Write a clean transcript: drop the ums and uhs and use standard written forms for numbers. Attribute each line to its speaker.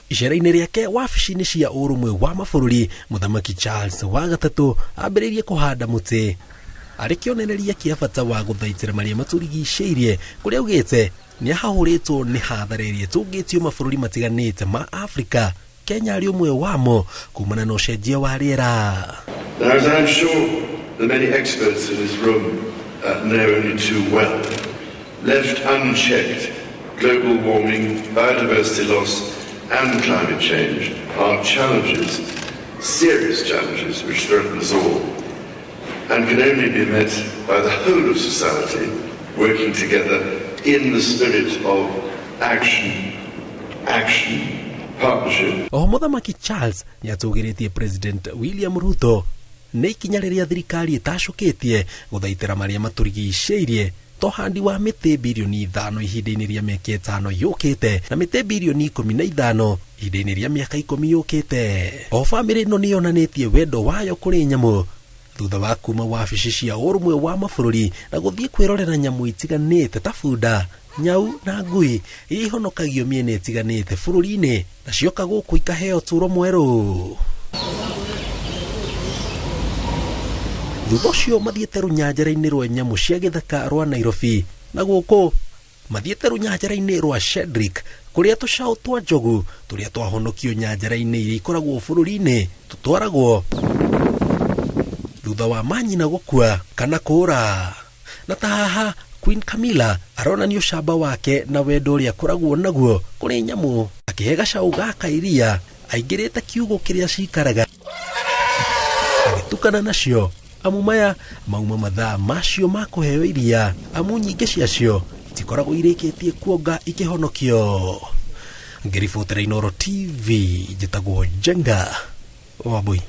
Speaker 1: Icera-inĩ rĩake wabici-inĩ cia Ũrũmwe wa Mabũrũri, Mũthamaki Charles wa gatatũ ambĩrĩirie kũhanda mũtĩ arĩ kĩonereria kĩa bata wa gũthaitĩra marĩa matũrigicĩirie, kũrĩa augĩte nĩ ahahũrĩtwo nĩ hathara ĩrĩa ĩtũngĩtio mabũrũri matiganĩte ma Afrika, Kenya arĩ ũmwe wamo kumana na ũcenjia wa rĩera.
Speaker 2: Now, as I'm sure the many experts in this room know only too well, left unchecked, global warming, biodiversity loss, and climate change are challenges, serious challenges, which threaten us all, and can only be met by the whole of society working together in the spirit of action, action, partnership.
Speaker 1: Oho Mũthamaki Charles nĩ atũgĩrĩtie President William Ruto nĩ ikinya rĩrĩa thirikari ĩtacũkĩtie gũthaitĩra marĩa matũrigicĩirie to handi wa mĩtĩ birioni 5 ihinda-inĩ rĩa mĩaka 5 yũkĩte na mĩtĩ birioni 15 ihinda-inĩ rĩa mĩaka 10 yũkĩte. O bamĩrĩ ĩno nĩ yonanĩtie wendo wayo kũrĩ nyamũ thutha wa kuma wabici cia Ũrũmwe wa Mabũrũri na gũthiĩ kwĩrorera nyamũ itiganĩte ta bunda, nyau na ngui iria ihonokagio mĩena ĩtiganĩte bũrũri-inĩ na cioka gũkũ ikaheo ũtũũro mwerũ. Thutha ũcio mathiĩte rũnyanjara-inĩ rwa nyamũ cia gĩthaka rwa Nairobi na gũkũ mathiĩte rũnyanjara-inĩ rwa Shedrick kũrĩa tũcaũ twa njogu tũrĩa twahonokio nyanjara-inĩ iria ikoragwo bũrũri-inĩ tũtwaragwo thutha wa manyina gũkua kana kũũra. Na ta haha Queen Camilla aronania ũcamba wake na wendo ũrĩa akoragwo naguo kũrĩ nyamũ, akĩhe gacaũ gaka iria aingĩrĩte kiugũ kĩrĩa cikaraga agĩtukana nacio, amu maya mauma mathaa macio ma kũheo iria, amu nyingĩ ciacio itikoragwo irĩkĩtie kuonga ikĩhonokio. Ngĩribotera Inooro TV, njĩtagwo Njenga Wambui.